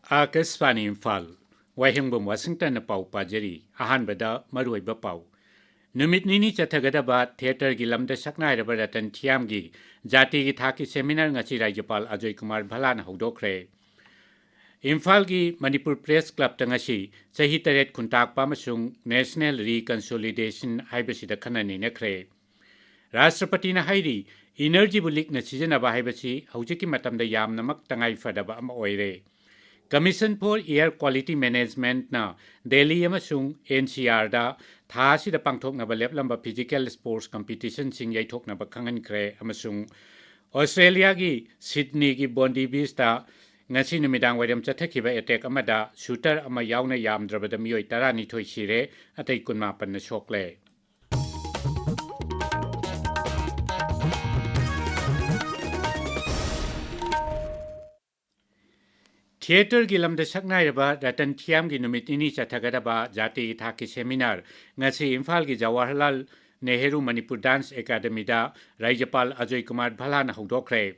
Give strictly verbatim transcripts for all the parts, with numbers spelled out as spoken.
ꯑꯥꯀꯥꯁꯕꯥꯅꯤ ꯏꯝꯐꯥꯜ꯫ ꯋꯥꯍꯦꯡꯕꯝ ꯋꯥꯁꯤꯡꯇꯟꯅ ꯄꯥꯎ ꯄꯥꯖꯔꯤ꯫ ꯑꯍꯥꯟꯕꯗ ꯃꯔꯨꯑꯣꯏꯕ ꯄꯥꯎ꯫ ꯅꯨꯃꯤꯠ ꯅꯤꯅꯤ ꯆꯠꯊꯒꯗꯕ ꯊꯤꯌꯦꯇꯔꯒꯤ ꯂꯝꯗ ꯁꯛꯅꯥꯏꯔꯕ ꯔꯇꯟ ꯊꯤꯌꯥꯝꯒꯤ ꯖꯥꯇꯤꯒꯤ ꯊꯥꯛꯀꯤ ꯁꯦꯃꯤꯅꯥꯔ ꯉꯁꯤ ꯔꯥꯖ꯭ꯌꯄꯥꯜ ꯑꯖꯣꯏ ꯀꯨꯃꯥꯔ ꯚꯜꯂꯥꯅ ꯍꯧꯗꯣꯛꯈ꯭ꯔꯦ꯫ ꯏꯝꯐꯥꯜꯒꯤ ꯃꯅꯤꯄꯨꯔ ꯄ꯭ꯔꯦꯁ ꯀ꯭ꯂꯕꯇ ꯉꯁꯤ ꯆꯍꯤ ꯇꯔꯦꯠ ꯈꯨꯟꯇꯥꯛꯄ ꯑꯃꯁꯨꯡ ꯅꯦꯁꯅꯦꯜ ꯔꯤꯀꯟꯁꯣꯂꯤꯗꯦꯁꯟ ꯍꯥꯏꯕꯁꯤꯗ ꯈꯟꯅ ꯅꯩꯅꯈ꯭ꯔꯦ꯫ ꯔꯥꯁꯇ꯭ꯔꯄꯇꯤꯅ ꯍꯥꯏꯔꯤ, ꯏꯅꯔꯖꯤꯕꯨ ꯂꯤꯛꯅ ꯁꯤꯖꯤꯟꯅꯕ ꯍꯥꯏꯕꯁꯤ ꯍꯧꯖꯤꯛꯀꯤ ꯃꯇꯝꯗ ꯌꯥꯝꯅꯃꯛ ꯇꯉꯥꯏ ꯐꯗꯕ ꯑꯃ ꯑꯣꯏꯔꯦ꯫ Commission for Air Quality Managementꯅ Delhi ꯑꯃꯁꯨꯡ ꯑꯦꯟ ꯁꯤ ꯑꯥꯔꯗ ꯊꯥ ꯑꯁꯤꯗ ꯄꯥꯡꯊꯣꯛꯅꯕ ꯂꯦꯞꯂꯝꯕ ꯐꯤꯖꯤꯀꯦꯜ ꯁ꯭ꯄꯣꯔꯠꯁ ꯀꯝꯄꯤꯇꯤꯁꯟꯁꯤꯡ ꯌꯩꯊꯣꯛꯅꯕ ꯈꯪꯍꯟꯈ꯭ꯔꯦ ꯑꯃꯁꯨꯡ ꯑꯣꯁꯇ꯭ꯔꯦꯂꯤꯌꯥꯒꯤ ꯁꯤꯗꯅꯤꯒꯤ ꯕꯣꯟꯗꯤ ꯕꯤꯆꯇ ꯉꯁꯤ ꯅꯨꯃꯤꯗꯥꯡ ꯋꯥꯏꯔꯝ ꯆꯠꯊꯈꯤꯕ ꯑꯦꯇꯦꯛ ꯑꯃꯗ ꯁꯨꯇꯔ ꯑꯃ ꯌꯥꯎꯅ ꯌꯥꯝꯗ꯭ꯔꯕꯗ ꯃꯤꯑꯣꯏ ꯇꯔꯥꯅꯤꯊꯣꯏ ꯁꯤꯔꯦ, ꯑꯇꯩ ꯀꯨꯟꯃꯥꯄꯟꯅ ꯁꯣꯛꯂꯦ꯫ ꯊꯤꯌꯦꯇꯔꯒꯤ ꯂꯝꯗ ꯁꯛꯅꯥꯏꯔꯕ ꯔꯇꯟ ꯊꯤꯌꯥꯝꯒꯤ ꯅꯨꯃꯤꯠ ꯅꯤꯅꯤ ꯆꯠꯊꯒꯗꯕ ꯖꯥꯇꯤꯒꯤ ꯊꯥꯛꯀꯤ ꯁꯦꯃꯤꯅꯥꯔ ꯉꯁꯤ ꯏꯝꯐꯥꯜꯒꯤ ꯖꯋꯥꯍꯔꯂꯥꯜ ꯅꯦꯍꯔꯨ ꯃꯅꯤꯄꯨꯔ ꯗꯥꯟꯁ ꯑꯦꯀꯥꯗꯃꯤꯗ ꯔꯥꯖ꯭ꯌꯄꯥꯜ ꯑꯖꯣꯏ ꯀꯨꯃꯥꯔ ꯚꯜꯂꯥꯅ ꯍꯧꯗꯣꯛꯈ꯭ꯔꯦ꯫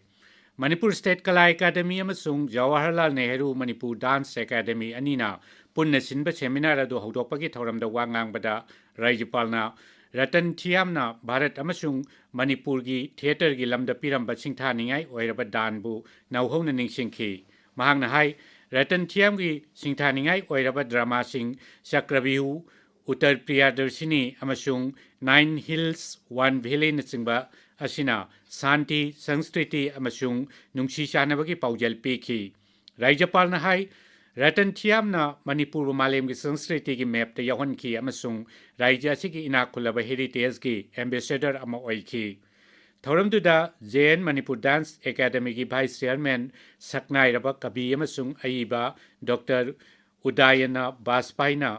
ꯃꯅꯤꯄꯨꯔ ꯁ꯭ꯇꯦꯠ ꯀꯂꯥ ꯑꯦꯀꯥꯗꯃꯤ ꯑꯃꯁꯨꯡ ꯖꯋꯥꯍꯔꯂꯥꯜ ꯅꯦꯍꯔꯨ ꯃꯅꯤꯄꯨꯔ ꯗꯥꯟꯁ ꯑꯦꯀꯥꯗꯃꯤ ꯑꯅꯤꯅ ꯄꯨꯟꯅ ꯁꯤꯟꯕ ꯁꯦꯃꯤꯅꯥꯔ ꯑꯗꯨ ꯍꯧꯗꯣꯛꯄꯒꯤ ꯊꯧꯔꯝꯗ ꯋꯥ ꯉꯥꯡꯕꯗ ꯔꯥꯖ꯭ꯌꯄꯥꯜꯅ ꯔꯇꯟ ꯊꯤꯌꯥꯝꯅ ꯚꯥꯔꯠ ꯑꯃꯁꯨꯡ ꯃꯅꯤꯄꯨꯔꯒꯤ ꯊꯤꯌꯦꯇꯔꯒꯤ ꯂꯝꯗ ꯄꯤꯔꯝꯕ ꯁꯤꯡꯊꯥꯅꯤꯡꯉꯥꯏ ꯑꯣꯏꯔꯕ ꯗꯥꯟꯕꯨ ꯅꯧꯍꯧꯅ ꯅꯤꯡꯁꯤꯡꯈꯤ꯫ ꯃꯍꯥꯛꯅ ꯍꯥꯏ, ꯔꯇꯟ ꯊꯤꯌꯥꯝꯒꯤ ꯁꯤꯡꯊꯥꯅꯤꯡꯉꯥꯏ ꯑꯣꯏꯔꯕ ꯗ꯭ꯔꯃꯥꯁꯤꯡ ꯆꯀ꯭ꯔꯕ꯭ꯌꯨꯍ, ꯎꯠꯇꯔ ꯄ꯭ꯔꯤꯌꯥꯗꯔꯁꯤꯅꯤ ꯑꯃꯁꯨꯡ ꯅꯥꯏꯟ ꯍꯤꯜꯁ, ꯋꯥꯟ ꯚꯦꯂꯤꯅꯆꯤꯡꯕ ꯑꯁꯤꯅ ꯁꯥꯟꯇꯤ, ꯁꯪꯁꯀ꯭ꯔꯤꯇꯤ ꯑꯃꯁꯨꯡ ꯅꯨꯡꯁꯤ ꯆꯥꯟꯅꯕꯒꯤ ꯄꯥꯎꯖꯦꯜ ꯄꯤꯈꯤ꯫ ꯔꯥꯖ꯭ꯌꯄꯥꯜꯅ ꯍꯥꯏ, ꯔꯇꯟ ꯊꯤꯌꯥꯝꯅ ꯃꯅꯤꯄꯨꯔꯕꯨ ꯃꯥꯂꯦꯝꯒꯤ ꯁꯪꯁꯀ꯭ꯔꯤꯇꯤꯒꯤ ꯃꯦꯞꯇ ꯌꯥꯎꯍꯟꯈꯤ ꯑꯃꯁꯨꯡ ꯔꯥꯖ꯭ꯌ ꯑꯁꯤꯒꯤ ꯏꯅꯥꯛ ꯈꯨꯜꯂꯕ ꯍꯦꯔꯤꯇꯦꯖꯒꯤ ꯑꯦꯝꯕꯦꯁꯦꯗꯔ ꯑꯃ ꯑꯣꯏꯈꯤ꯫ ꯊꯧꯔꯝꯗꯨꯗ ꯖꯦ ꯑꯦꯟ ꯃꯅꯤꯄꯨꯔ ꯗꯥꯟꯁ ꯑꯦꯀꯥꯗꯃꯤꯒꯤ ꯚꯥꯏꯁ ꯆꯤꯌꯔꯃꯦꯟ, ꯁꯛꯅꯥꯏꯔꯕ ꯀꯕꯤ ꯑꯃꯁꯨꯡ ꯑꯏꯕ ꯗꯣꯛꯇꯔ ꯎꯗꯥꯌꯅ ꯕꯥꯖꯄꯥꯏꯅ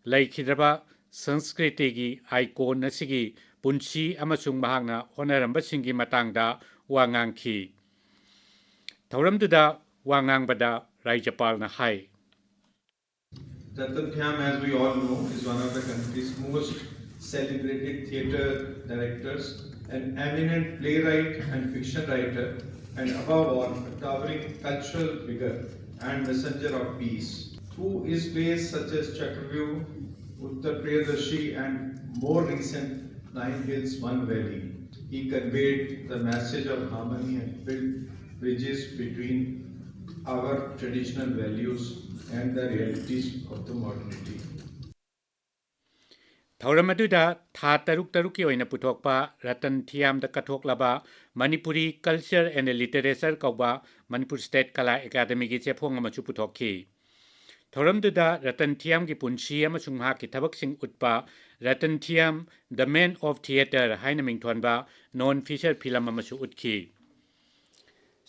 ꯂꯩꯈꯤꯗ꯭ꯔꯕ ꯁꯪꯁꯀ꯭ꯔꯤꯇꯤꯒꯤ ꯑꯥꯏꯀꯣꯟ ꯑꯁꯤꯒꯤ ꯄꯨꯟꯁꯤ ꯑꯃꯁꯨꯡ ꯃꯍꯥꯛꯅ ꯍꯣꯠꯅꯔꯝꯕꯁꯤꯡꯒꯤ ꯃꯇꯥꯡꯗ ꯋꯥ ꯉꯥꯡꯈꯤ꯫ ꯊꯧꯔꯝꯗꯨꯗ ꯋꯥ ꯉꯥꯡꯕꯗ ꯔꯥꯖ꯭ꯌꯄꯥꯜꯅ ꯍꯥꯏ, Ratan Thiam, as we all know, is one of the country's most celebrated theatre directors, an eminent playwright and fiction writer, and above all, a towering cultural figure and messenger of peace. Through his plays such as Chakravyuh, Uttar Priyadarshi, and more recent Nine Hills, One Valley, he conveyed the message of harmony and built bridges between our traditional values and the realities of the modernity. ꯊꯧꯔꯝ ꯑꯗꯨꯗ ꯊꯥ ꯇꯔꯨꯛ ꯇꯔꯨꯛꯀꯤ ꯑꯣꯏꯅ ꯄꯨꯊꯣꯛꯄ Ratan ꯊꯤꯌꯥꯝꯗ ꯀꯠꯊꯣꯛꯂꯕ Manipuri Culture and Literature ꯀꯧꯕ Manipur State ꯀꯂꯥ ꯑꯦꯀꯥꯗꯃꯤꯒꯤ ꯆꯦꯐꯣꯡ ꯑꯃꯁꯨ ꯄꯨꯊꯣꯛꯈꯤ꯫ ꯊꯧꯔꯝꯗꯨꯗ ꯔꯇꯟ ꯊꯤꯌꯥꯝꯒꯤ ꯄꯨꯟꯁꯤ ꯑꯃꯁꯨꯡ ꯃꯍꯥꯛꯀꯤ ꯊꯕꯛꯁꯤꯡ ꯎꯠꯄ ꯔꯇꯟ ꯊꯤꯌꯥꯝ, The Man of Theatre ꯍꯥꯏꯅ ꯃꯤꯡꯊꯣꯟꯕ non feature film ꯑꯃꯁꯨ ꯎꯠꯈꯤ꯫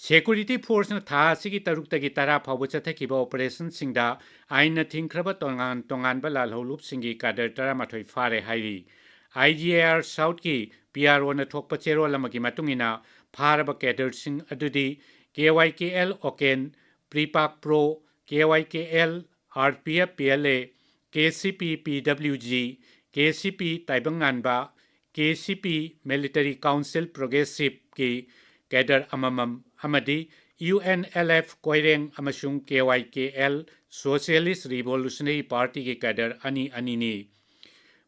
Security forceꯅ ꯊꯥ ꯑꯁꯤꯒꯤ ꯇꯔꯨꯛꯇꯒꯤ ꯇꯔꯥ ꯐꯥꯎꯕ ꯆꯠꯊꯈꯤꯕ operationꯁꯤꯡꯗ ꯑꯥꯏꯟꯅ ꯊꯤꯡꯈ꯭ꯔꯕ ꯇꯣꯉꯥꯟ ꯇꯣꯉꯥꯟꯕ ꯂꯥꯜꯍꯧꯂꯨꯞꯁꯤꯡꯒꯤ cadre ꯇꯔꯥꯃꯥꯊꯣꯏ ꯐꯥꯔꯦ ꯍꯥꯏꯔꯤ꯫ IGAR Southꯀꯤ PROꯅ ꯊꯣꯛꯄ ꯆꯦꯔꯣꯜ ꯑꯃꯒꯤ ꯃꯇꯨꯡ ꯏꯟꯅ, ꯐꯥꯔꯕ cadreꯁꯤꯡ ꯑꯗꯨꯗꯤ KYKL Oken, Prepak Pro, KYKL, RPF PLA, KCP PWG, KCP ꯇꯥꯏꯕꯪꯉꯥꯟꯕ, KCP Military Council Progressiveꯀꯤ cadre ꯑꯃꯃꯝ ꯑꯃꯗꯤ UNLF ꯀꯣꯏꯔꯦꯡ ꯑꯃꯁꯨꯡ KYKL Socialist Revolutionary Partyꯒꯤ cadre ꯑꯅꯤ ꯑꯅꯤꯅꯤ꯫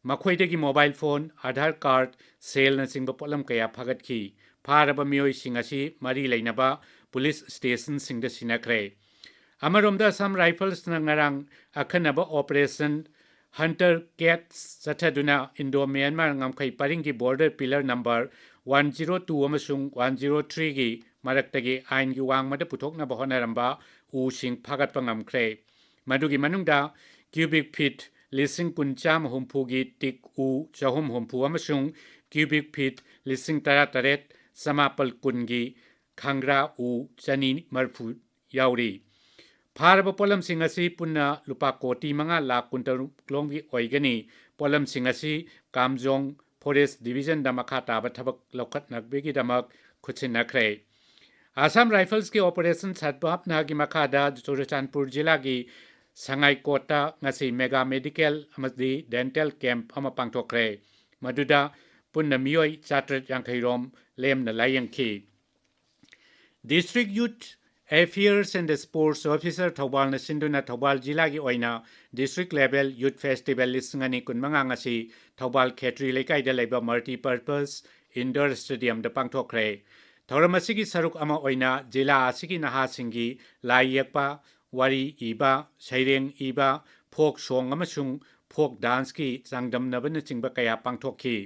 ꯃꯈꯣꯏꯗꯒꯤ mobile phone, Aadhaar card, ꯁꯦꯜꯅꯆꯤꯡꯕ ꯄꯣꯠꯂꯝ ꯀꯌꯥ ꯐꯥꯒꯠꯈꯤ꯫ ꯐꯥꯔꯕ ꯃꯤꯑꯣꯏꯁꯤꯡ ꯑꯁꯤ ꯃꯔꯤ ꯂꯩꯅꯕ police stationꯁꯤꯡꯗ ꯁꯤꯟꯅꯈ꯭ꯔꯦ꯫ ꯑꯃꯔꯣꯝꯗ Assam Riflesꯅ ꯉꯔꯥꯡ ꯑꯈꯟꯅꯕ operation Hunter Cats ꯆꯠꯊꯗꯨꯅ Indo-Myanmar ꯉꯝꯈꯩ ꯄꯔꯤꯡꯒꯤ border pillar number one zero two ꯑꯃꯁꯨꯡ one zero threeꯒꯤ ꯃꯔꯛꯇꯒꯤ ꯑꯥꯏꯟꯒꯤ ꯋꯥꯡꯃꯗ ꯄꯨꯊꯣꯛꯅꯕ ꯍꯣꯠꯅꯔꯝꯕ ꯎꯁꯤꯡ ꯐꯥꯒꯠꯄ ꯉꯝꯈ꯭ꯔꯦ꯫ ꯃꯗꯨꯒꯤ ꯃꯅꯨꯡꯗ cubic feet ꯂꯤꯁꯤꯡ ꯀꯨꯟ ꯆꯥꯝꯃ ꯍꯨꯝꯐꯨꯒꯤ teak ꯎ ꯆꯍꯨꯝ ꯍꯨꯝꯐꯨ ꯑꯃꯁꯨꯡ cubic feet ꯂꯤꯁꯤꯡ ꯇꯔꯥ ꯇꯔꯦꯠ ꯆꯃꯥꯄꯜ ꯀꯨꯟꯒꯤ ꯈꯪꯒ꯭ꯔꯥ ꯎ ꯆꯅꯤ ꯃꯔꯤꯐꯨ ꯌꯥꯎꯔꯤ꯫ ꯐꯥꯔꯕ ꯄꯣꯠꯂꯝꯁꯤꯡ ꯑꯁꯤ ꯄꯨꯟꯅ ꯂꯨꯄꯥ ꯀꯣꯇꯤ ꯃꯉꯥ ꯂꯥꯈ ꯀꯨꯟꯇꯔꯨꯛ ꯂꯣꯝꯒꯤ ꯑꯣꯏꯒꯅꯤ꯫ ꯄꯣꯠꯂꯝꯁꯤꯡ ꯑꯁꯤ ꯀꯥꯝꯖꯣꯡ Forest Divisionꯗ ꯃꯈꯥ ꯇꯥꯕ ꯊꯕꯛ ꯂꯧꯈꯠꯅꯕꯒꯤꯗꯃꯛ ꯈꯨꯠꯁꯤꯟꯅꯈ꯭ꯔꯦ꯫ Assam Riflesꯀꯤ operation ꯁꯗꯚꯥꯕꯅꯥꯒꯤ ꯃꯈꯥꯗ ꯆꯨꯔꯆꯥꯟꯄꯨꯔ ꯖꯤꯂꯥꯒꯤ ꯁꯉꯥꯏꯀꯣꯠꯇ ꯉꯁꯤ mega medical ꯑꯃꯗꯤ dental camp ꯑꯃ ꯄꯥꯡꯊꯣꯛꯈ꯭ꯔꯦ꯫ ꯃꯗꯨꯗ ꯄꯨꯟꯅ ꯃꯤꯑꯣꯏ ꯆꯥꯇ꯭ꯔꯦꯠ ꯌꯥꯡꯈꯩ ꯔꯣꯝ ꯂꯦꯝꯅ ꯂꯥꯌꯦꯡꯈꯤ꯫ District Youth Affairs and Sports Officer ꯊꯧꯕꯥꯜꯅ ꯁꯤꯟꯗꯨꯅ ꯊꯧꯕꯥꯜ ꯖꯤꯂꯥꯒꯤ ꯑꯣꯏꯅ District Level Youth Festival ꯂꯤꯁꯤꯡ ꯑꯅꯤ ꯀꯨꯟꯃꯉꯥ ꯉꯁꯤ ꯊꯧꯕꯥꯜ ꯈꯦꯇ꯭ꯔꯤ ꯂꯩꯀꯥꯏꯗ ꯂꯩꯕ Multipurpose Indoor Stadiumꯗ ꯄꯥꯡꯊꯣꯛꯈ꯭ꯔꯦ꯫ ꯊꯧꯔꯝ ꯑꯁꯤꯒꯤ ꯁꯔꯨꯛ ꯑꯃ ꯑꯣꯏꯅ ꯖꯤꯂꯥ ꯑꯁꯤꯒꯤ ꯅꯍꯥꯁꯤꯡꯒꯤ ꯂꯥꯏ ꯌꯦꯛꯄ, ꯋꯥꯔꯤ ꯏꯕ, ꯁꯩꯔꯦꯡ ꯏꯕ, folk song ꯑꯃꯁꯨꯡ folk danceꯀꯤ ꯆꯥꯡꯗꯝꯅꯕꯅꯆꯤꯡꯕ ꯀꯌꯥ ꯄꯥꯡꯊꯣꯛꯈꯤ꯫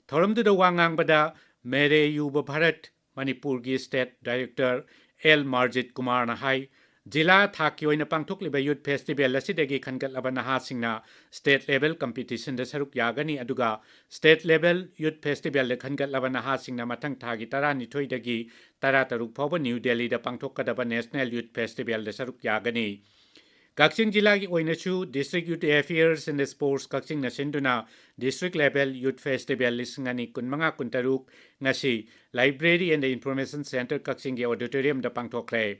ꯊꯧꯔꯝꯗꯨꯗ ꯋꯥ ꯉꯥꯡꯕꯗ ꯃꯦꯔꯦ ꯌꯨꯕ ꯚꯥꯔꯠ ꯃꯅꯤꯄꯨꯔꯒꯤ State Director ꯑꯦꯜ ꯃꯥꯔꯖꯤꯠ ꯀꯨꯃꯥꯔꯅ ꯍꯥꯏ, ꯖꯤꯂꯥ ꯊꯥꯛꯀꯤ ꯑꯣꯏꯅ ꯄꯥꯡꯊꯣꯛꯂꯤꯕ Youth Festival ꯑꯁꯤꯗꯒꯤ ꯈꯟꯒꯠꯂꯕ ꯅꯍꯥꯁꯤꯡꯅ State Level Competitionꯗ ꯁꯔꯨꯛ ꯌꯥꯒꯅꯤ, ꯑꯗꯨꯒ State Level Youth Festivalꯗ ꯈꯟꯒꯠꯂꯕ ꯅꯍꯥꯁꯤꯡꯅ ꯃꯊꯪ ꯊꯥꯒꯤ ꯇꯔꯥꯅꯤꯊꯣꯏꯗꯒꯤ ꯇꯔꯥꯇꯔꯨꯛ ꯐꯥꯎꯕ ꯅ꯭ꯌꯨ ꯗꯦꯜꯂꯤꯗ ꯄꯥꯡꯊꯣꯛꯀꯗꯕ National Youth Festivalꯗ ꯁꯔꯨꯛ ꯌꯥꯒꯅꯤ꯫ ꯀꯛꯆꯤꯡ ꯖꯤꯂꯥꯒꯤ ꯑꯣꯏꯅꯁꯨ District Youth Affairs and Sports ꯀꯛꯆꯤꯡꯅ ꯁꯤꯟꯗꯨꯅ District Level Youth Festival ꯂꯤꯁꯤꯡ ꯑꯅꯤ ꯀꯨꯟꯃꯉꯥ ꯀꯨꯟꯇꯔꯨꯛ ꯉꯁꯤ Library and Information Centre ꯀꯛꯆꯤꯡꯒꯤ auditoriumꯗ ꯄꯥꯡꯊꯣꯛꯈ꯭ꯔꯦ꯫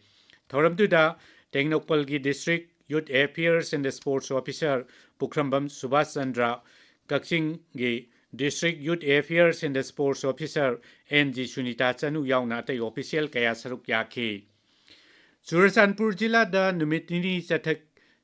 ꯊꯧꯔꯝꯗꯨꯗ ꯇꯦꯡꯅꯧꯄꯜꯒꯤ District Youth Affairs and Sports Officer ꯄꯨꯈ꯭ꯔꯝꯕꯝ ꯁꯨꯕꯥꯁ ꯆꯟꯗ꯭ꯔ, ꯀꯛꯆꯤꯡꯒꯤ District Youth Affairs and Sports Officer N G Sunita Chanu ꯌꯥꯎꯅ ꯑꯇꯩ official ꯀꯌꯥ ꯁꯔꯨꯛ ꯌꯥꯈꯤ꯫ ꯆꯨꯔꯆꯥꯟꯄꯨꯔ ꯖꯤꯂꯥꯗ ꯅꯨꯃꯤꯠ ꯅꯤꯅꯤ ꯆꯠꯊ-,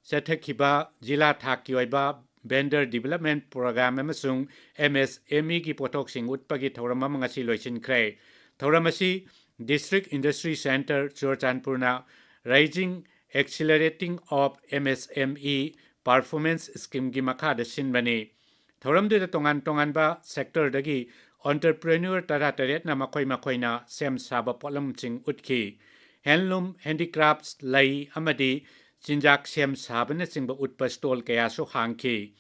ꯆꯠꯊꯈꯤꯕ ꯖꯤꯂꯥ ꯊꯥꯛꯀꯤ ꯑꯣꯏꯕ Vendor Development Program ꯑꯃꯁꯨꯡ MSMEꯒꯤ ꯄꯣꯠꯊꯣꯛꯁꯤꯡ ꯎꯠꯄꯒꯤ ꯊꯧꯔꯝ ꯑꯃ ꯉꯁꯤ ꯂꯣꯏꯁꯤꯟꯈ꯭ꯔꯦ꯫ ꯊꯧꯔꯝ ꯑꯁꯤ District Industry Centre ꯆꯨꯔꯆꯥꯟꯄꯨꯔꯅ Raising Accelerating of MSME Performance Schemeꯒꯤ ꯃꯈꯥꯗ ꯁꯤꯟꯕꯅꯤ꯫ ꯊꯧꯔꯝꯗꯨꯗ ꯇꯣꯉꯥꯟ ꯇꯣꯉꯥꯟꯕ sectorꯗꯒꯤ entrepreneur ꯇꯔꯥꯇꯔꯦꯠꯅ ꯃꯈꯣꯏ ꯃꯈꯣꯏꯅ ꯁꯦꯝ ꯁꯥꯕ ꯄꯣꯠꯂꯝꯁꯤꯡ ꯎꯠꯈꯤ꯫ Handloom, handicrafts, ꯂꯩ ꯑꯃꯗꯤ ꯆꯤꯟꯖꯥꯛ ꯁꯦꯝ ꯁꯥꯕꯅꯆꯤꯡꯕ ꯎꯠꯄ stall ꯀꯌꯥꯁꯨ ꯍꯥꯡꯈꯤ꯫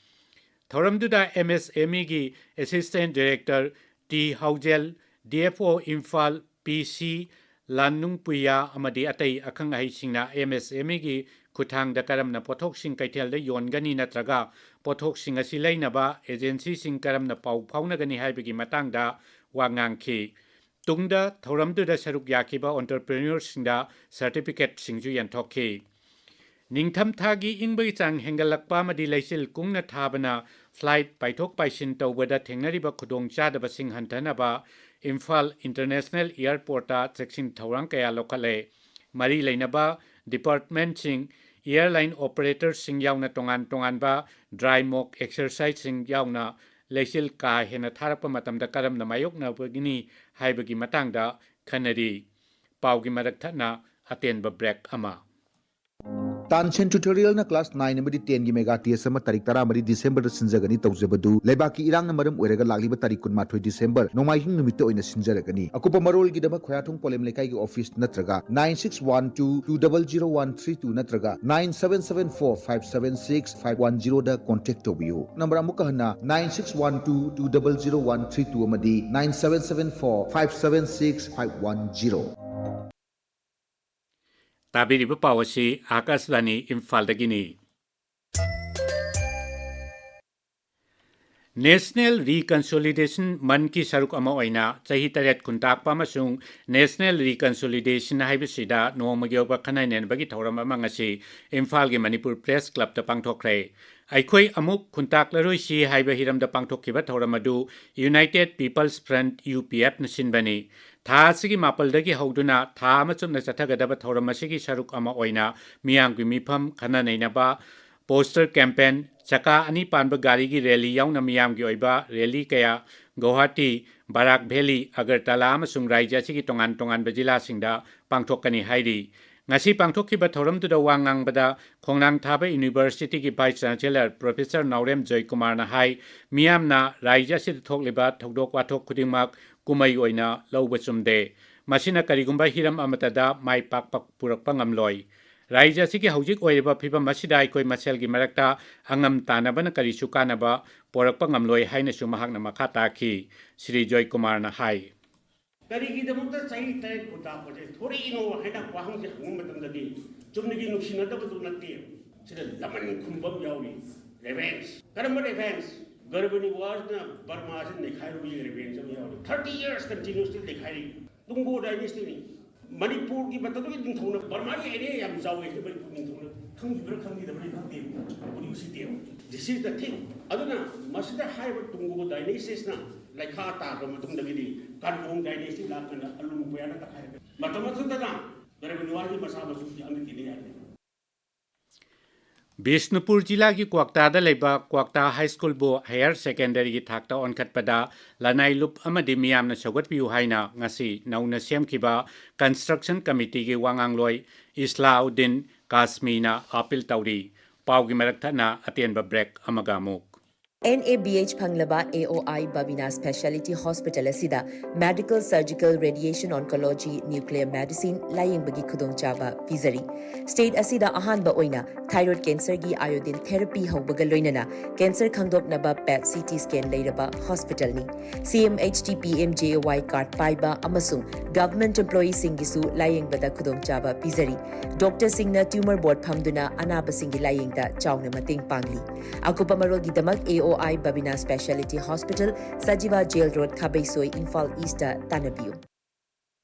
ꯊꯧꯔꯝꯗꯨꯗ MSMEꯒꯤ Assistant Director T Houzel, DFO Imphal P C Lalnunpuia ꯑꯃꯗꯤ ꯑꯇꯩ ꯑꯈꯪ ꯑꯍꯩꯁꯤꯡꯅ MSMEꯒꯤ ꯈꯨꯠꯊꯥꯡꯗ ꯀꯔꯝꯅ ꯄꯣꯠꯊꯣꯛꯁꯤꯡ ꯀꯩꯊꯦꯜꯗ ꯌꯣꯟꯒꯅꯤ ꯅꯠꯇ꯭ꯔꯒ ꯄꯣꯠꯊꯣꯛꯁꯤꯡ ꯑꯁꯤ ꯂꯩꯅꯕ agencyꯁꯤꯡ ꯀꯔꯝꯅ ꯄꯥꯎ ꯐꯥꯎꯅꯒꯅꯤ ꯍꯥꯏꯕꯒꯤ ꯃꯇꯥꯡꯗ ꯋꯥ ꯉꯥꯡꯈꯤ꯫ ꯇꯨꯡꯗ ꯊꯧꯔꯝꯗꯨꯗ ꯁꯔꯨꯛ ꯌꯥꯈꯤꯕ entrepreneurꯁꯤꯡꯗ certificateꯁꯤꯡꯁꯨ ꯌꯦꯟꯊꯣꯛꯈꯤ꯫ ꯅꯤꯡꯊꯝꯊꯥꯒꯤ ꯏꯪꯕꯒꯤ ꯆꯥꯡ ꯍꯦꯟꯒꯠꯂꯛꯄ ꯑꯃꯗꯤ ꯂꯩꯆꯤꯜ ꯀꯨꯡꯅ ꯊꯥꯕꯅ flight ꯄꯥꯏꯊꯣꯛ ꯄꯥꯏꯁꯤꯟ ꯇꯧꯕꯗ ꯊꯦꯡꯅꯔꯤꯕ ꯈꯨꯗꯣꯡꯆꯥꯗꯕꯁꯤꯡ ꯍꯟꯊꯅꯕ ꯏꯝꯐꯥꯜ International Airportꯇ ꯆꯦꯛꯁꯤꯟ ꯊꯧꯔꯥꯡ ꯀꯌꯥ ꯂꯧꯈꯠꯂꯦ꯫ ꯃꯔꯤ ꯂꯩꯅꯕ departmentꯁꯤꯡ, airline operatorꯁꯤꯡ ꯌꯥꯎꯅ ꯇꯣꯉꯥꯟ ꯇꯣꯉꯥꯟꯕ dry mock exerciseꯁꯤꯡ ꯌꯥꯎꯅ ꯂꯩꯆꯤꯜ ꯀꯥ ꯍꯦꯟꯅ ꯊꯥꯔꯛꯄ ꯃꯇꯝꯗ ꯀꯔꯝꯅ ꯃꯥꯌꯣꯛꯅꯕꯒꯤꯅꯤ ꯍꯥꯏꯕꯒꯤ ꯃꯇꯥꯡꯗ ꯈꯟꯅꯔꯤ꯫ ꯄꯥꯎꯒꯤ ꯃꯔꯛ ꯊꯠꯅ ꯑꯇꯦꯟꯕ break ꯑꯃ꯫ ꯇꯥꯟꯁꯦꯟ Tutorialꯅ class nine ꯑꯃꯗꯤ tenꯒꯤ mega test ꯑꯃ ꯇꯥꯔꯤꯛ ꯇꯔꯥꯃꯔꯤ Decemberꯗ ꯁꯤꯟꯖꯒꯅꯤ꯫ ꯇꯧꯖꯕꯗꯨ ꯂꯩꯕꯥꯛꯀꯤ ꯏꯔꯥꯡꯅ ꯃꯔꯝ ꯑꯣꯏꯔꯒ ꯂꯥꯛꯂꯤꯕ ꯇꯥꯔꯤꯛ ꯀꯨꯟꯃꯥꯊꯣꯏ December ꯅꯣꯡꯃꯥꯏꯖꯤꯡ ꯅꯨꯃꯤꯠꯇ ꯑꯣꯏꯅ ꯁꯤꯟꯖꯔꯒꯅꯤ꯫ ꯑꯀꯨꯞꯄ ꯃꯔꯣꯜꯒꯤꯗꯃꯛ ꯈꯣꯌꯥꯊꯣꯡ ꯄꯣꯂꯦꯝ ꯂꯩꯀꯥꯏꯒꯤ office ꯅꯠꯇ꯭ꯔꯒ nine six one two two double zero one three two ꯅꯠꯇ꯭ꯔꯒ nine seven seven four five seven six five one zeroꯗ contact ꯇꯧꯕꯤꯌꯨ꯫ Number ꯑꯃꯨꯛꯀ ꯍꯟꯅ nine six one two two double zero one three two ꯑꯃꯗꯤ nine seven seven four five seven six five one zero꯫ ꯇꯥꯕꯤꯔꯤꯕ ꯄꯥꯎ ꯑꯁꯤ ꯑꯥꯀꯥꯁꯕꯥꯅꯤ ꯏꯝꯐꯥꯜꯗꯒꯤꯅꯤ꯫ National Reconciliation Monthꯀꯤ ꯁꯔꯨꯛ ꯑꯃ ꯑꯣꯏꯅ ꯆꯍꯤ ꯇꯔꯦꯠ ꯈꯨꯟꯇꯥꯛꯄ ꯑꯃꯁꯨꯡ National Reconciliation ꯍꯥꯏꯕꯁꯤꯗ ꯅꯣꯡꯃꯒꯤ ꯑꯣꯏꯕ ꯈꯟꯅ ꯅꯩꯅꯕꯒꯤ ꯊꯧꯔꯝ ꯑꯃ ꯉꯁꯤ ꯏꯝꯐꯥꯜꯒꯤ ꯃꯅꯤꯄꯨꯔ Press Clubꯇ ꯄꯥꯡꯊꯣꯛꯈ꯭ꯔꯦ꯫ ꯑꯩꯈꯣꯏ ꯑꯃꯨꯛ ꯈꯨꯟꯇꯥꯛꯂꯔꯣꯏꯁꯤ ꯍꯥꯏꯕ ꯍꯤꯔꯝꯗ ꯄꯥꯡꯊꯣꯛꯈꯤꯕ ꯊꯧꯔꯝ ꯑꯗꯨ United People's Front, UPFꯅ ꯁꯤꯟꯕꯅꯤ꯫ ꯊꯥ ꯑꯁꯤꯒꯤ ꯃꯥꯄꯜꯗꯒꯤ ꯍꯧꯗꯨꯅ ꯊꯥ ꯑꯃ ꯆꯨꯞꯅ ꯆꯠꯊꯒꯗꯕ ꯊꯧꯔꯝ ꯑꯁꯤꯒꯤ ꯁꯔꯨꯛ ꯑꯃ ꯑꯣꯏꯅ ꯃꯤꯌꯥꯝꯒꯤ ꯃꯤꯐꯝ, ꯈꯟꯅ ꯅꯩꯅꯕ, poster campaign, ꯆꯀꯥ ꯑꯅꯤ ꯄꯥꯟꯕ ꯒꯥꯔꯤꯒꯤ rally ꯌꯥꯎꯅ ꯃꯤꯌꯥꯝꯒꯤ ꯑꯣꯏꯕ rally ꯀꯌꯥ ꯒꯧꯍꯥꯇꯤ, ꯕꯔꯥꯛ ꯚꯦꯂꯤ, ꯑꯒꯔꯇꯂꯥ ꯑꯃꯁꯨꯡ ꯔꯥꯖ꯭ꯌ ꯑꯁꯤꯒꯤ ꯇꯣꯉꯥꯟ ꯇꯣꯉꯥꯟꯕ ꯖꯤꯂꯥꯁꯤꯡꯗ ꯄꯥꯡꯊꯣꯛꯀꯅꯤ ꯍꯥꯏꯔꯤ꯫ ꯉꯁꯤ ꯄꯥꯡꯊꯣꯛꯈꯤꯕ ꯊꯧꯔꯝꯗꯨꯗ ꯋꯥ ꯉꯥꯡꯕꯗ ꯈꯣꯡꯅꯥꯡ ꯊꯥꯕ Universityꯒꯤ Vice Chancellor Professor ꯅꯥꯎꯔꯦꯝ ꯖꯣꯏꯀꯨꯃꯥꯔꯅ ꯍꯥꯏ, ꯃꯤꯌꯥꯝꯅ ꯔꯥꯖ꯭ꯌ ꯑꯁꯤꯗ ꯊꯣꯛꯂꯤꯕ ꯊꯧꯗꯣꯛ ꯋꯥꯊꯣꯛ ꯈꯨꯗꯤꯡꯃꯛ ꯀꯨꯝꯍꯩ ꯑꯣꯏꯅ ꯂꯧꯕ ꯆꯨꯝꯗꯦ꯫ ꯃꯁꯤꯅ ꯀꯔꯤꯒꯨꯝꯕ ꯍꯤꯔꯝ ꯑꯃꯠꯇꯗ ꯃꯥꯏ ꯄꯥꯛꯄ ꯄꯨꯔꯛꯄ ꯉꯝꯂꯣꯏ꯫ ꯔꯥꯖ꯭ꯌ ꯑꯁꯤꯒꯤ ꯍꯧꯖꯤꯛ ꯑꯣꯏꯔꯤꯕ ꯐꯤꯕꯝ ꯑꯁꯤꯗ ꯑꯩꯈꯣꯏ ꯃꯁꯦꯜꯒꯤ ꯃꯔꯛꯇ ꯑꯉꯝ ꯇꯥꯟꯅꯕꯅ ꯀꯔꯤꯁꯨ ꯀꯥꯟꯅꯕ ꯄꯣꯔꯛꯄ ꯉꯝꯂꯣꯏ ꯍꯥꯏꯅꯁꯨ ꯃꯍꯥꯛꯅ ꯃꯈꯥ ꯇꯥꯈꯤ꯫ ꯁ꯭ꯔꯤ ꯖꯣꯏꯀꯨꯃꯥꯔꯅ ꯍꯥꯏ꯫ ꯀꯔꯤꯒꯤꯗꯃꯛꯇ ꯆꯍꯤ ꯇꯔꯦꯠ ꯈꯨꯟꯇꯥꯛꯄꯁꯦ ꯊꯣꯔꯛꯏꯅꯣ ꯍꯥꯏꯅ ꯋꯥꯍꯪꯁꯦ ꯍꯪꯕ ꯃꯇꯝꯗꯗꯤ ꯆꯨꯝꯅꯒꯤ ꯅꯨꯡꯁꯤꯅꯗꯕꯗꯨ ꯅꯠꯇꯦ꯫ ꯁꯤꯗ ꯂꯃꯟ ꯈꯨꯝꯕ ꯑꯃ ꯌꯥꯎꯔꯤ, revenge꯫ ꯀꯔꯝꯕ revenge? ꯒꯔꯕꯅꯤ ꯋꯥꯔꯅ ꯕꯔꯃꯥꯁꯤ ꯅꯩꯈꯥꯏꯔꯨꯕꯒꯤ revenge ꯑꯃ ꯌꯥꯎꯔꯤ꯫ Thirty years continuously ꯅꯩꯈꯥꯏꯔꯤ꯫ ꯇꯨꯡꯒꯣ dynasty ꯅꯤ꯫ ꯃꯅꯤꯄꯨꯔꯒꯤ ꯃꯇꯝꯗꯨꯒꯤ ꯅꯤꯡꯊꯧꯅ ꯕꯔꯃꯥꯒꯤ area ꯌꯥꯝ ꯆꯥꯎꯋꯦ ꯍꯥꯏꯁꯦ ꯃꯅꯤꯄꯨꯔ ꯅꯤꯡꯊꯧꯅ ꯈꯪꯈꯤꯕ꯭ꯔꯥ ꯈꯪꯈꯤꯗꯕ꯭ꯔꯥ ꯈꯪꯗꯦ꯫ ꯍꯧꯖꯤꯛ ꯎꯁꯤꯠꯇꯦꯕ꯫ This is the thing꯫ ꯑꯗꯨꯅ ꯃꯁꯤꯗ ꯍꯥꯏꯔꯤꯕ ꯇꯨꯡꯒꯣ dynasties ꯅ ꯂꯩꯈꯥ ꯇꯥꯈ꯭ꯔ ꯃꯇꯨꯡꯗꯒꯤꯗꯤ ꯀꯥꯟꯒꯣꯡ dynasty ꯂꯥꯛꯇꯅ ꯑꯂꯨꯡ ꯄꯣꯌꯥꯅ ꯇꯛꯈꯥꯏꯔꯛꯈ꯭ꯔꯦ꯫ ꯃꯇꯝ ꯑꯗꯨꯗꯅ ꯒꯔꯤꯕ ꯅꯤꯋꯥꯟꯒꯤ ꯃꯆꯥ ꯃꯁꯨꯁꯤꯡꯁꯦ ꯑꯃꯠꯇ ꯊꯤꯅ ꯌꯥꯗꯦ꯫ ꯕꯤꯁꯅꯨꯄꯨꯔ ꯖꯤꯂꯥꯒꯤ ꯀ꯭ꯋꯥꯛꯇꯥꯗ ꯂꯩꯕ ꯀ꯭ꯋꯥꯛꯇꯥ ꯍꯥꯏ ꯁ꯭ꯀꯨꯜꯕꯨ ꯍꯥꯌꯔ ꯁꯦꯀꯦꯟꯗꯔꯤꯒꯤ ꯊꯥꯛꯇ ꯑꯣꯟꯈꯠꯄꯗ ꯂꯅꯥꯏ ꯂꯨꯞ ꯑꯃꯗꯤ ꯃꯤꯌꯥꯝꯅ ꯁꯧꯒꯠꯄꯤꯌꯨ ꯍꯥꯏꯅ ꯉꯁꯤ ꯅꯧꯅ ꯁꯦꯝꯈꯤꯕ ꯀꯟꯁꯇ꯭ꯔꯛꯁꯟ ꯀꯃꯤꯇꯤꯒꯤ ꯋꯥꯉꯥꯡꯂꯣꯏ ꯏꯁꯂꯥꯎꯗꯤꯟ ꯀꯥꯁꯃꯤꯅ ꯑꯥꯄꯤꯜ ꯇꯧꯔꯤ꯫ ꯄꯥꯎꯒꯤ ꯃꯔꯛ ꯊꯠꯅ ꯑꯇꯦꯟꯕ ꯕ꯭ꯔꯦꯛ ꯑꯃꯒ ꯑꯃꯨꯛ꯫ ꯑꯦꯟ ꯑꯦ ꯕꯤ ꯑꯩꯆ ꯐꯪꯂꯕ A O I Babina speciality hospital ꯑꯁꯤꯗ medical, surgical, radiation oncology, nuclear medicine ꯂꯥꯌꯦꯡꯕꯒꯤ ꯈꯨꯗꯣꯡꯆꯥꯕ ꯄꯤꯖꯔꯤ꯫ ꯁ꯭ꯇꯦꯠ ꯑꯁꯤꯗ ꯑꯍꯥꯟꯕ ꯑꯣꯏꯅ ꯊꯥꯏꯔꯣꯏꯗ ꯀꯦꯟꯁꯔꯒꯤ ꯑꯥꯏꯑꯣꯗꯤꯟ ꯊꯦꯔꯥꯄꯤ ꯍꯧꯕꯒ ꯂꯣꯏꯅꯅ ꯀꯦꯟꯁꯔ ꯈꯪꯗꯣꯛꯅꯕ ꯄꯦꯠ ꯁꯤ ꯇꯤ ꯁ꯭ꯀꯦꯟ ꯂꯩꯔꯕ ꯍꯣꯁꯄꯤꯇꯥꯜꯅꯤ꯫ C M H T P M J A Y card ꯄꯥꯏꯕ ꯑꯃꯁꯨꯡ ꯒꯚꯔꯟꯃꯦꯟꯠ ꯑꯦꯝꯄ꯭ꯂꯣꯌꯤꯁꯤꯡꯒꯤꯁꯨ ꯂꯥꯌꯦꯡꯕꯗ ꯈꯨꯗꯣꯡꯆꯥꯕ ꯄꯤꯖꯔꯤ꯫ ꯗꯣꯛꯇꯔꯁꯤꯡꯅ ꯇ꯭ꯌꯨꯃꯔ ꯕꯣꯔꯗ ꯐꯝꯗꯨꯅ ꯑꯅꯥꯕꯁꯤꯡꯒꯤ ꯂꯥꯌꯦꯡꯗ ꯆꯥꯎꯅ ꯃꯇꯦꯡ ꯄꯥꯡꯂꯤ꯫ ꯑꯀꯨꯞꯄ ꯃꯔꯣꯜꯒꯤꯗꯃꯛ A O I Babina speciality hospital, Sajiwa jail road, Khabeisoi, Imphal east ꯇꯥꯟꯅꯕꯤꯌꯨ꯫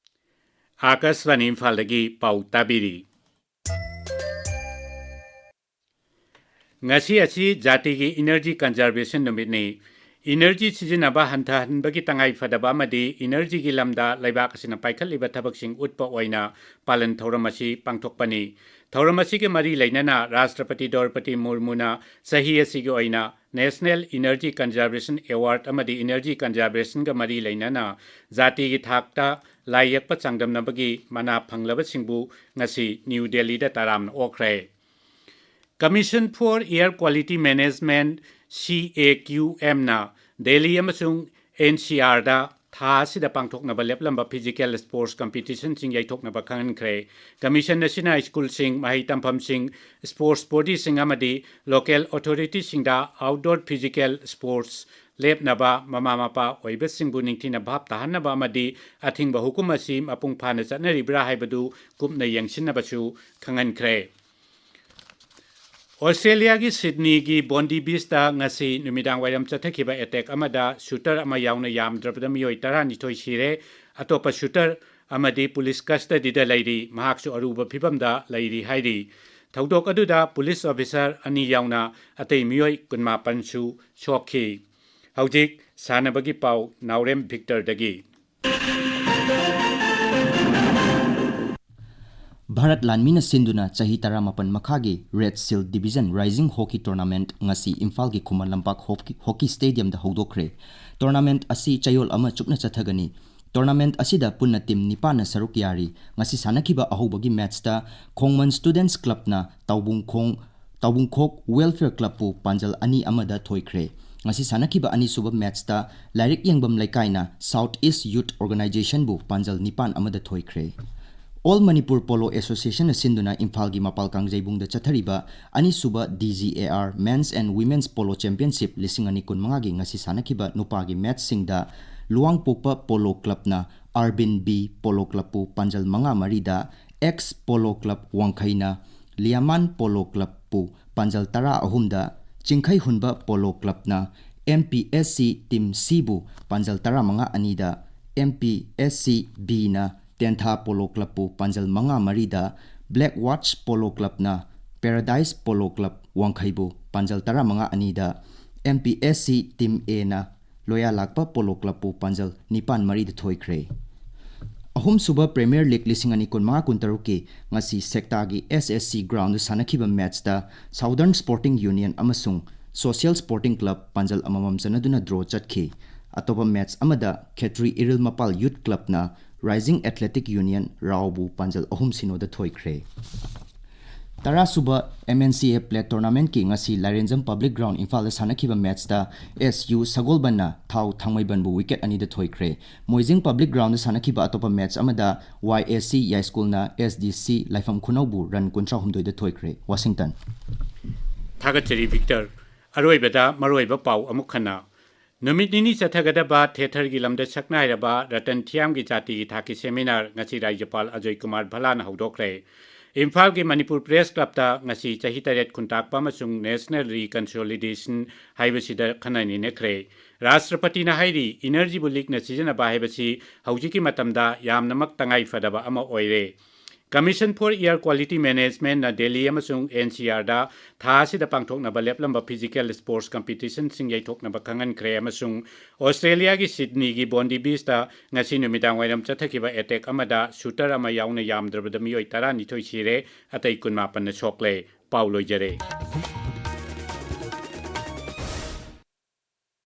ꯑꯥꯀꯥꯁꯕꯥꯅꯤ ꯏꯝꯐꯥꯜꯗꯒꯤ ꯄꯥꯎ ꯇꯥꯕꯤꯔꯤ꯫ ꯉꯁꯤ ꯑꯁꯤ ꯖꯥꯇꯤꯒꯤ ꯏꯅꯔꯖꯤ ꯀꯟꯖꯔꯕꯦꯁꯟ ꯅꯨꯃꯤꯠꯅꯤ꯫ ꯏꯅꯔꯖꯤ ꯁꯤꯖꯤꯟꯅꯕ ꯍꯟꯊꯍꯟꯕꯒꯤ ꯇꯉꯥꯏ ꯐꯗꯕ ꯑꯃꯗꯤ ꯏꯅꯔꯖꯤꯒꯤ ꯂꯝꯗ ꯂꯩꯕꯥꯛ ꯑꯁꯤꯅ ꯄꯥꯏꯈꯠꯂꯤꯕ ꯊꯕꯛꯁꯤꯡ ꯎꯠꯄ ꯑꯣꯏꯅ ꯄꯥꯂꯟ ꯊꯧꯔꯝ ꯑꯁꯤ ꯄꯥꯡꯊꯣꯛꯄꯅꯤ꯫ ꯊꯧꯔꯝ ꯑꯁꯤꯒꯤ ꯃꯔꯤ ꯂꯩꯅꯅ ꯔꯥꯁꯇ꯭ꯔꯄꯇꯤ ꯗ꯭ꯔꯧꯄꯗꯤ ꯃꯨꯔꯃꯨꯅ ꯆꯍꯤ ꯑꯁꯤꯒꯤ ꯑꯣꯏꯅ ꯅꯦꯁꯅꯦꯜ ꯏꯅꯔꯖꯤ ꯀꯟꯖꯔꯕꯦꯁꯟ ꯑꯦꯋꯥꯔꯗ ꯑꯃꯗꯤ ꯏꯅꯔꯖꯤ ꯀꯟꯖꯔꯕꯦꯁꯟꯒ ꯃꯔꯤ ꯂꯩꯅꯅ ꯖꯥꯇꯤꯒꯤ ꯊꯥꯛꯇ ꯂꯥꯏ ꯌꯦꯛꯄ ꯆꯥꯡꯗꯝꯅꯕꯒꯤ ꯃꯅꯥ ꯐꯪꯂꯕꯁꯤꯡꯕꯨ ꯉꯁꯤ ꯅ꯭ꯌꯨ ꯗꯦꯜꯂꯤꯗ ꯇꯔꯥꯝꯅ ꯑꯣꯛꯈ꯭ꯔꯦ꯫ Commission for Air Quality Management, ꯁꯤ ꯑꯦ ꯀ꯭ꯌꯨ ꯑꯦꯝꯅ ꯗꯦꯜꯂꯤ ꯑꯃꯁꯨꯡ ꯑꯦꯟ ꯁꯤ ꯑꯥꯔꯗ ꯊꯥ ꯑꯁꯤꯗ ꯄꯥꯡꯊꯣꯛꯅꯕ ꯂꯦꯞꯂꯝꯕ ꯐꯤꯖꯤꯀꯦꯜ ꯁ꯭ꯄꯣꯔꯠꯁ ꯀꯝꯄꯤꯇꯤꯁꯟꯁꯤꯡ ꯌꯩꯊꯣꯛꯅꯕ ꯈꯪꯍꯟꯈ꯭ꯔꯦ꯫ ꯀꯃꯤꯁꯟ ꯑꯁꯤꯅ ꯁ꯭ꯀꯨꯜꯁꯤꯡ, ꯃꯍꯩ ꯇꯝꯐꯝꯁꯤꯡ, ꯁ꯭ꯄꯣꯔꯠꯁ ꯕꯣꯗꯤꯁꯤꯡ ꯑꯃꯗꯤ ꯂꯣꯀꯦꯜ ꯑꯣꯊꯣꯔꯤꯇꯤꯁꯤꯡꯗ ꯑꯥꯎꯠꯗꯣꯔ ꯐꯤꯖꯤꯀꯦꯜ ꯁ꯭ꯄꯣꯔꯠꯁ ꯂꯦꯞꯅꯕ ꯃꯃꯥ ꯃꯄꯥ ꯑꯣꯏꯕꯁꯤꯡꯕꯨ ꯅꯤꯡꯊꯤꯅ ꯚꯥꯞ ꯇꯥꯍꯟꯅꯕ ꯑꯃꯗꯤ ꯑꯊꯤꯡꯕ ꯍꯨꯀꯨꯝ ꯑꯁꯤ ꯃꯄꯨꯡ ꯐꯥꯅ ꯆꯠꯅꯔꯤꯕ꯭ꯔꯥ ꯍꯥꯏꯕꯗꯨ ꯀꯨꯞꯅ ꯌꯦꯡꯁꯤꯟꯅꯕꯁꯨ ꯈꯪꯍꯟꯈ꯭ꯔꯦ꯫ ꯑꯣꯁꯇ꯭ꯔꯦꯂꯤꯌꯥꯒꯤ ꯁꯤꯗꯅꯤꯒꯤ ꯕꯣꯟꯗꯤ ꯕꯤꯆꯇ ꯉꯁꯤ ꯅꯨꯃꯤꯗꯥꯡ ꯋꯥꯏꯔꯝ ꯆꯠꯊꯈꯤꯕ ꯑꯦꯇꯦꯛ ꯑꯃꯗ ꯁꯨꯇꯔ ꯑꯃ ꯌꯥꯎꯅ ꯌꯥꯝꯗ꯭ꯔꯕꯗ ꯃꯤꯑꯣꯏ ꯇꯔꯥꯅꯤꯊꯣꯏ ꯁꯤꯔꯦ꯫ ꯑꯇꯣꯞꯄ ꯁꯨꯇꯔ ꯑꯃꯗꯤ ꯄꯨꯂꯤꯁ ꯀꯁꯇꯗꯤꯗ ꯂꯩꯔꯤ꯫ ꯃꯍꯥꯛꯁꯨ ꯑꯔꯨꯕ ꯐꯤꯚꯝꯗ ꯂꯩꯔꯤ ꯍꯥꯏꯔꯤ꯫ ꯊꯧꯗꯣꯛ ꯑꯗꯨꯗ ꯄꯨꯂꯤꯁ ꯑꯣꯐꯤꯁꯥꯔ ꯑꯅꯤ ꯌꯥꯎꯅ ꯑꯇꯩ ꯃꯤꯑꯣꯏ ꯀꯨꯟꯃꯥꯄꯟꯁꯨ ꯁꯣꯛꯈꯤ꯫ ꯍꯧꯖꯤꯛ ꯁꯥꯟꯅꯕꯒꯤ ꯄꯥꯎ ꯅꯥꯎꯔꯦꯝ ꯚꯤꯛꯇꯔꯗꯒꯤ꯫ ꯚꯥꯔꯠ ꯂꯥꯟꯃꯤꯅ ꯁꯤꯟꯗꯨꯅ ꯆꯍꯤ ꯇꯔꯥꯃꯥꯄꯟ ꯃꯈꯥꯒꯤ Red Shield Division Rising Hockey Tournament ꯉꯁꯤ ꯏꯝꯐꯥꯜꯒꯤ Khuman Lampak hockey, hockey ꯁ꯭ꯇꯦꯗꯤꯌꯝꯗ ꯍꯧꯗꯣꯛꯈ꯭ꯔꯦ꯫ Tournament ꯑꯁꯤ ꯆꯌꯣꯜ ꯑꯃ ꯆꯨꯞꯅ ꯆꯠꯊꯒꯅꯤ꯫ Tournament ꯑꯁꯤꯗ ꯄꯨꯟꯅ ꯇꯤꯝ ꯅꯤꯄꯥꯟꯅ ꯁꯔꯨꯛ ꯌꯥꯔꯤ꯫ ꯉꯁꯤ ꯁꯥꯟꯅꯈꯤꯕ ꯑꯍꯧꯕꯒꯤ ꯃꯦꯠꯆꯇ ꯈꯣꯡꯃꯟ Students Clubꯅ ꯇꯥꯎꯕꯨꯡꯈꯣꯡ, ꯇꯥꯎꯕꯨꯡꯈꯣꯛ Welfare Clubꯄꯨ ꯄꯥꯟꯖꯜ ꯑꯅꯤ ꯑꯃꯗ ꯊꯣꯏꯈ꯭ꯔꯦ꯫ ꯉꯁꯤ ꯁꯥꯟꯅꯈꯤꯕ ꯑꯅꯤꯁꯨꯕ ꯃꯦꯠꯆꯇ ꯂꯥꯏꯔꯤꯛ ꯌꯦꯡꯕꯝ ꯂꯩꯀꯥꯏꯅ South East Youth Organizationꯕꯨ ꯄꯥꯟꯖꯜ ꯅꯤꯄꯥꯟ ꯑꯃꯗ ꯊꯣꯏꯈ꯭ꯔꯦ꯫ All Manipur Polo Associationꯅ ꯁꯤꯟꯗꯨꯅ ꯏꯝꯐꯥꯜꯒꯤ ꯃꯄꯥꯜ ꯀꯥꯡꯖꯩꯕꯨꯡꯗ ꯆꯠꯊꯔꯤꯕ ꯑꯅꯤꯁꯨꯕ D G A R Men's and Women's Polo Championship ꯂꯤꯁꯤꯡ ꯑꯅꯤ ꯀꯨꯟꯃꯉꯥꯒꯤ ꯉꯁꯤ ꯁꯥꯟꯅꯈꯤꯕ ꯅꯨꯄꯥꯒꯤ ꯃꯦꯠꯆꯁꯤꯡꯗ ꯂꯨꯋꯥꯡꯄꯣꯛꯄ Polo Clubꯅ Arbin B Polo Clubꯄꯨ ꯄꯥꯟꯖꯜ ꯃꯉꯥ ꯃꯔꯤꯗ, X Polo Club ꯋꯥꯡꯈꯩꯅ ꯂꯤꯌꯥꯃꯥꯟ Polo Clubꯄꯨ ꯄꯥꯟꯖꯜ ꯇꯔꯥ ꯑꯍꯨꯝꯗ, ꯆꯤꯡꯈꯩ ꯍꯨꯟꯕ Polo Clubꯅ M P S C Team Cꯕꯨ ꯄꯥꯟꯖꯜ ꯇꯔꯥꯃꯉꯥ ꯑꯅꯤꯗ, M P S C Bꯅ ꯇꯦꯟꯊꯥ Polo Clubꯄꯨ ꯄꯥꯟꯖꯜ ꯃꯉꯥ ꯃꯔꯤꯗ, Black Watch Polo Clubꯅ Paradise Polo Club ꯋꯥꯡꯈꯩꯕꯨ ꯄꯥꯟꯖꯜ ꯇꯔꯥꯃꯉꯥ ꯑꯅꯤꯗ, M P S C Team Aꯅ ꯂꯣꯌꯥ ꯂꯥꯛꯄ Polo Clubꯄꯨ ꯄꯥꯟꯖꯜ ꯅꯤꯄꯥꯟ ꯃꯔꯤꯗ ꯊꯣꯏꯈ꯭ꯔꯦ꯫ ꯑꯍꯨꯝꯁꯨꯕ Premier League ꯂꯤꯁꯤꯡ ꯑꯅꯤ ꯀꯨꯟꯃꯉꯥ ꯀꯨꯟꯇꯔꯨꯛꯀꯤ ꯉꯁꯤ ꯁꯦꯛꯇꯥꯒꯤ S S C Groundꯗ ꯁꯥꯟꯅꯈꯤꯕ ꯃꯦꯠꯆꯇ Southern Sporting Union ꯑꯃꯁꯨꯡ Social Sporting Club ꯄꯥꯟꯖꯜ ꯑꯃꯃꯝ ꯆꯟꯅꯗꯨꯅ draw ꯆꯠꯈꯤ꯫ ꯑꯇꯣꯞꯄ ꯃꯦꯠꯆ ꯑꯃꯗ ꯈꯦꯇ꯭ꯔꯤ ꯏꯔꯤꯜ ꯃꯄꯥꯜ Youth Clubꯅ Rising Athletic Union ꯔꯥꯎꯕꯨ ꯄꯥꯟꯖꯜ ꯑꯍꯨꯝ ꯁꯤꯅꯣꯗ ꯊꯣꯏꯈ꯭ꯔꯦ꯫ ꯇꯔꯥꯁꯨꯕ M N C F Plate Tournamentꯀꯤ ꯉꯁꯤ ꯂꯥꯏꯔꯦꯟꯖꯝ Public Ground ꯏꯝꯐꯥꯜꯗ ꯁꯥꯟꯅꯈꯤꯕ ꯃꯦꯠꯆꯇ S U ꯁꯒꯣꯜꯕꯟꯅ ꯊꯥꯎ ꯊꯥꯡꯃꯩꯕꯟꯕꯨ wicket ꯑꯅꯤꯗ ꯊꯣꯏꯈ꯭ꯔꯦ꯫ ꯃꯣꯏꯖꯤꯡ Public Groundꯗ ꯁꯥꯟꯅꯈꯤꯕ ꯑꯇꯣꯞꯄ ꯃꯦꯠꯆ ꯑꯃꯗ Y A C ꯌꯥꯏꯁ꯭ꯀꯨꯜꯅ S D C ꯂꯥꯏꯐꯝ ꯈꯨꯅꯧꯕꯨ run ꯀꯨꯟꯊ꯭ꯔꯥꯍꯨꯝꯗꯣꯏꯗ ꯊꯣꯏꯈ꯭ꯔꯦ꯫ Washington. ꯊꯥꯒꯠꯆꯔꯤ ꯚꯤꯛꯇꯔ꯫ ꯑꯔꯣꯏꯕꯗ ꯃꯔꯨꯑꯣꯏꯕ ꯄꯥꯎ ꯑꯃꯨꯛ ꯍꯟꯅ꯫ ꯅꯨꯃꯤꯠ ꯅꯤꯅꯤ ꯆꯠꯊꯒꯗꯕ theatreꯒꯤ ꯂꯝꯗ ꯁꯛꯅꯥꯏꯔꯕ ꯔꯇꯟ ꯊꯤꯌꯥꯝꯒꯤ ꯖꯥꯇꯤꯒꯤ ꯊꯥꯛꯀꯤ seminar ꯉꯁꯤ ꯔꯥꯖ꯭ꯌꯄꯥꯜ ꯑꯖꯣꯏ ꯀꯨꯃꯥꯔ ꯚꯜꯂꯥꯅ ꯍꯧꯗꯣꯛꯈ꯭ꯔꯦ꯫ ꯏꯝꯐꯥꯜꯒꯤ ꯃꯅꯤꯄꯨꯔ Press Clubꯇ ꯉꯁꯤ ꯆꯍꯤ ꯇꯔꯦꯠ ꯈꯨꯟꯇꯥꯛꯄ ꯑꯃꯁꯨꯡ National Reconciliation ꯍꯥꯏꯕꯁꯤꯗ ꯈꯟꯅ ꯅꯩꯅꯈ꯭ꯔꯦ꯫ ꯔꯥꯁꯇ꯭ꯔꯄꯇꯤꯅ ꯍꯥꯏꯔꯤ, energyꯕꯨ ꯂꯤꯛꯅ ꯁꯤꯖꯤꯟꯅꯕ ꯍꯥꯏꯕꯁꯤ ꯍꯧꯖꯤꯛꯀꯤ ꯃꯇꯝꯗ ꯌꯥꯝꯅꯃꯛ ꯇꯉꯥꯏ ꯐꯗꯕ ꯑꯃ ꯑꯣꯏꯔꯦ꯫ Commission for Air Quality Managementꯅ Delhi ꯑꯃꯁꯨꯡ ꯑꯦꯟ ꯁꯤ ꯑꯥꯔꯗ ꯊꯥ ꯑꯁꯤꯗ ꯄꯥꯡꯊꯣꯛꯅꯕ ꯂꯦꯞꯂꯝꯕ physical sports competitionꯁꯤꯡ ꯌꯩꯊꯣꯛꯅꯕ ꯈꯪꯍꯟꯈ꯭ꯔꯦ ꯑꯃꯁꯨꯡ ꯑꯣꯁꯇ꯭ꯔꯦꯂꯤꯌꯥꯒꯤ ꯁꯤꯗꯅꯤꯒꯤ ꯕꯣꯟꯗꯤ ꯕꯤꯆꯇ ꯉꯁꯤ ꯅꯨꯃꯤꯗꯥꯡ ꯋꯥꯏꯔꯝ ꯆꯠꯊꯈꯤꯕ ꯑꯦꯇꯦꯛ ꯑꯃꯗ ꯁꯨꯇꯔ ꯑꯃ ꯌꯥꯎꯅ ꯌꯥꯝꯗ꯭ꯔꯕꯗ ꯃꯤꯑꯣꯏ ꯇꯔꯥꯅꯤꯊꯣꯏ ꯁꯤꯔꯦ, ꯑꯇꯩ ꯀꯨꯟꯃꯥꯄꯟꯅ ꯁꯣꯛꯂꯦ꯫ ꯄꯥꯎ ꯂꯣꯏꯖꯔꯦ꯫